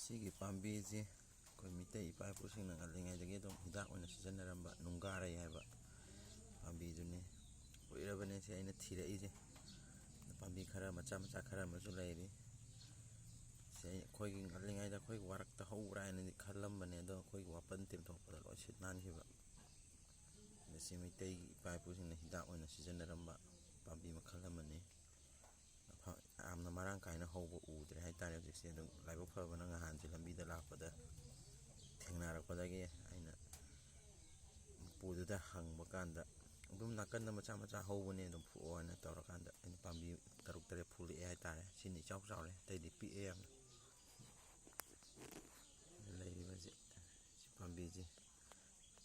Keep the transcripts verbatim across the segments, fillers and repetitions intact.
ꯁꯤꯒꯤ ꯄꯥꯝꯕꯤꯁꯤ ꯑꯩꯈꯣꯏ ꯃꯤꯇꯩ ꯏꯄꯥ ꯏꯄꯨꯁꯤꯡꯅ ꯉꯜꯂꯤꯉꯩꯗꯒꯤ ꯑꯗꯨꯝ ꯍꯤꯗꯥꯛ ꯑꯣꯏꯅ ꯁꯤꯖꯤꯟꯅꯔꯝꯕ ꯅꯨꯡꯒꯥꯔꯩ ꯍꯥꯏꯕ ꯄꯥꯝꯕꯤꯗꯨꯅꯤ꯫ ꯀꯨꯏꯔꯕꯅꯦ ꯁꯤ ꯑꯩꯅ ꯊꯤꯔꯛꯏꯁꯦ꯫ ꯄꯥꯝꯕꯤ ꯈꯔ ꯃꯆꯥ ꯃꯆꯥ ꯈꯔ ꯑꯃꯁꯨ ꯂꯩꯔꯤ꯫ ꯁꯤ ꯑꯩ-, ꯑꯩꯈꯣꯏꯒꯤ ꯉꯜꯂꯤꯉꯩꯗ ꯑꯩꯈꯣꯏꯒꯤ ꯋꯥꯔꯛꯇ ꯍꯧꯕ꯭ꯔꯥ ꯍꯥꯏꯅꯗꯤ ꯈꯜꯂꯝꯕꯅꯦ, ꯑꯗꯣ ꯑꯩꯈꯣꯏꯒꯤ ꯋꯥꯄꯟ ꯇꯦꯝꯊꯣꯛꯄꯗ ꯂꯣꯏ ꯁꯤꯠ ꯅꯥꯟꯈꯤꯕ꯫ ꯃꯁꯤ ꯃꯩꯇꯩꯒꯤ ꯏꯄꯥ ꯏꯄꯨꯁꯤꯡꯅ ꯍꯤꯗꯥꯛ ꯑꯣꯏꯅ ꯁꯤꯖꯤꯟꯅꯔꯝꯕ ꯄꯥꯝꯕꯤ ꯃꯈꯜ ꯑꯃꯅꯤ꯫ ꯃꯐꯝ ꯌꯥꯝꯅ ꯃꯔꯥꯡ ꯀꯥꯏꯅ ꯍꯧꯕ ꯎꯗ꯭ꯔꯦ ꯍꯥꯏꯇꯥꯔꯦ ꯍꯧꯖꯤꯛꯁꯦ꯫ ꯑꯗꯨꯝ ꯂꯥꯏꯕꯛ ꯐꯕꯅ ꯉꯍꯥꯟꯁꯦ ꯂꯝꯕꯤꯗ ꯂꯥꯛꯄꯗ ꯊꯦꯡꯅꯔꯛꯄꯗꯒꯤ ꯑꯩꯅ ꯎꯄꯨꯗꯨꯗ ꯍꯪꯕ ꯀꯥꯟꯗ, ꯑꯗꯨꯝ ꯅꯥꯀꯟꯗ ꯃꯆꯥ ꯃꯆꯥ ꯍꯧꯕꯅꯦ, ꯑꯗꯨꯝ ꯐꯨꯛꯑꯣ ꯍꯥꯏꯅ ꯇꯧꯔꯀꯥꯟꯗ ꯑꯩꯅ ꯄꯥꯝꯕꯤ ꯇꯔꯨꯛ ꯇꯔꯦꯠ ꯐꯨꯛꯂꯛꯑꯦ ꯍꯥꯏꯇꯥꯔꯦ꯫ ꯁꯤꯅ ꯏꯆꯥꯎ ꯆꯥꯎꯔꯦ, ꯑꯇꯩꯗꯤ ꯄꯤꯛꯑꯦ ꯌꯥꯝꯅ꯫ ꯂꯩꯔꯤꯕꯁꯤ, ꯁꯤ ꯄꯥꯝꯕꯤꯁꯤ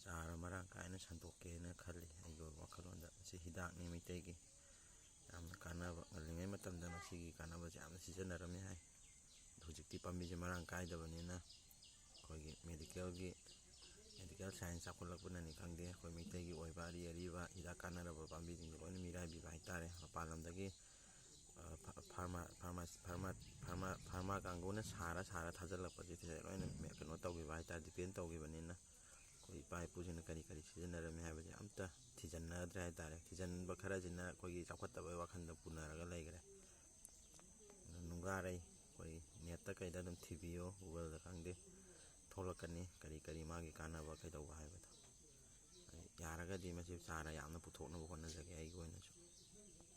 ꯆꯥꯔ ꯃꯔꯥꯡ ꯀꯥꯏꯅ ꯁꯟꯗꯣꯛꯀꯦꯅ ꯈꯜꯂꯤ ꯑꯩꯒꯤ ꯑꯣꯏꯕ ꯋꯥꯈꯜꯂꯣꯟꯗ꯫ ꯃꯁꯤ ꯍꯤꯗꯥꯛꯅꯤ ꯃꯩꯇꯩꯒꯤ, ꯌꯥꯝꯅ ꯀꯥꯟꯅꯕ, ꯉꯜꯂꯤꯉꯩ ꯃꯇꯝꯗ ꯃꯁꯤꯒꯤ ꯀꯥꯟꯅꯕꯁꯦ ꯌꯥꯝꯅ ꯁꯤꯖꯤꯟꯅꯔꯝꯃꯤ ꯍꯥꯏ꯫ ꯍꯧꯖꯤꯛꯇꯤ ꯄꯥꯝꯕꯤꯁꯦ ꯃꯔꯥꯡ ꯀꯥꯏꯗꯕꯅꯤꯅ ꯑꯩꯈꯣꯏꯒꯤ ꯃꯦꯗꯤꯀꯦꯜꯒꯤ, ꯃꯦꯗꯤꯀꯦꯜ ꯁꯥꯏꯟꯁ ꯆꯥꯎꯈꯠꯂꯛꯄꯅꯅꯤ ꯈꯪꯗꯦ, ꯑꯩꯈꯣꯏ ꯃꯩꯇꯩꯒꯤ ꯑꯣꯏꯕ ꯑꯔꯤ ꯑꯔꯤꯕ ꯍꯤꯗꯥꯛ ꯀꯥꯟꯅꯔꯕ ꯄꯥꯝꯕꯤꯁꯤꯡꯁꯦ ꯂꯣꯏꯅ ꯃꯤꯔꯥꯏꯕꯤꯕ ꯍꯥꯏꯇꯥꯔꯦ꯫ ꯃꯄꯥꯟ ꯂꯝꯗꯒꯤ, ꯑ, ꯐꯥ-, pharma, pharma, pharma, pharma, pharma ꯀꯥꯡꯕꯨꯅ ꯁꯥꯔ ꯁꯥꯔ ꯊꯥꯖꯤꯜꯂꯛꯄꯁꯦ ꯁꯤꯗ ꯂꯣꯏꯅ ꯃꯦ-, ꯀꯩꯅꯣ ꯇꯧꯈꯤꯕ ꯍꯥꯏꯇꯥꯔꯦ, ꯗꯤꯄꯦꯟ ꯇꯧꯈꯤꯕꯅꯤꯅ꯫ ꯑꯩꯈꯣꯏ ꯏꯄꯥ ꯏꯄꯨꯁꯤꯡꯅ ꯀꯔꯤ ꯀꯔꯤ ꯁꯤꯖꯤꯟꯅꯔꯝꯃꯤ ꯍꯥꯏꯕꯁꯦ ꯑꯝꯇ ꯊꯤꯖꯤꯟꯅꯗ꯭ꯔꯦ ꯍꯥꯏꯇꯥꯔꯦ꯫ ꯊꯤꯖꯤꯟꯕ ꯈꯔꯁꯤꯅ ꯑꯩꯈꯣꯏꯒꯤ ꯆꯥꯎꯈꯠꯇꯕꯩ ꯋꯥꯈꯜꯗ ꯄꯨꯅꯔꯒ ꯂꯩꯈ꯭ꯔꯦ꯫ ꯑꯗꯣ ꯅꯨꯡꯒꯥꯔꯩ ꯑꯩꯈꯣꯏ ꯅꯦꯠꯇ ꯀꯩꯗ ꯑꯗꯨꯝ ꯊꯤꯕꯤꯌꯣ, ꯒꯨꯒꯜꯗ ꯈꯪꯗꯦ, ꯊꯣꯛꯂꯛꯀꯅꯤ ꯀꯔꯤ ꯀꯔꯤ ꯃꯥꯒꯤ ꯀꯥꯟꯅꯕ ꯀꯩꯗꯧꯕ ꯍꯥꯏꯕꯗꯣ꯫ ꯑꯩ ꯌꯥꯔꯒꯗꯤ ꯃꯁꯤ ꯆꯥꯔ ꯌꯥꯝꯅ ꯄꯨꯊꯣꯛꯅꯕ ꯍꯣꯠꯅꯖꯒꯦ ꯑꯩꯒꯤ ꯑꯣꯏꯅꯁꯨ꯫